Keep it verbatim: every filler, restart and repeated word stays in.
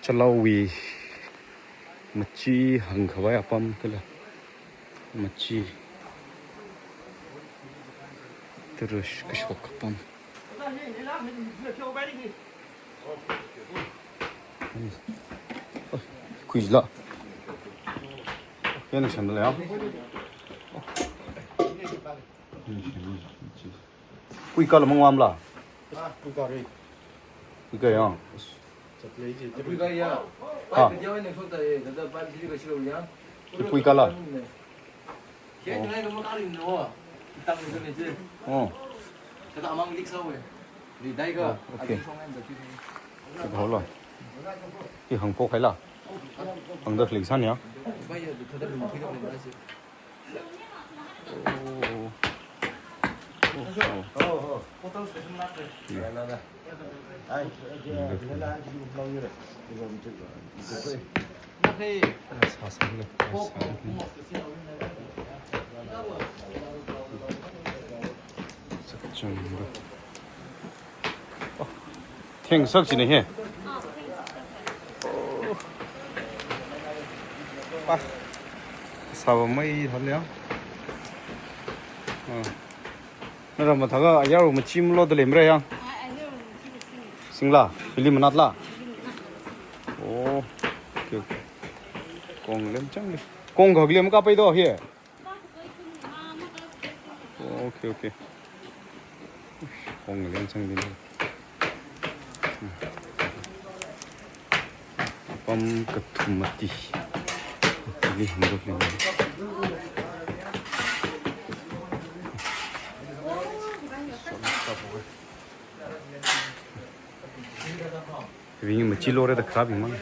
Chalaowui machi hangkhavai apam kala machi tarash kashok apam. Khuila. Yana shamla ya. Pui kala mangwamla? Ah, pui kala. Pui kala ya. Chakle ji. Pui kala ya. Ah. Pai pui kala ya. Ipui kala. Khe ngai kama kali no. Itang ni ji. Oh. Kada amang lik sa we. Ri dai ka. Oh, okay. Ati shong ngai da ti. Sik ho lo. Hi hangphok haila. Hangda klik san ya. Bai ya, kada lu pui da le na si. Oh. Oh. Oh. Theng sak chine he. Oh. Pa. Sāva mai thale ya. Ah. Nara mathākha ayarwui machi maloda leimara ya. Singla, pili manatla. Oh. Okay, okay. Kong lem chang le. Kong khak lem kapai do he. Okay, okay. Kong leng chang din. Apam kathum mati. Ili hangdok leng. Ring machi lore da kharap mang.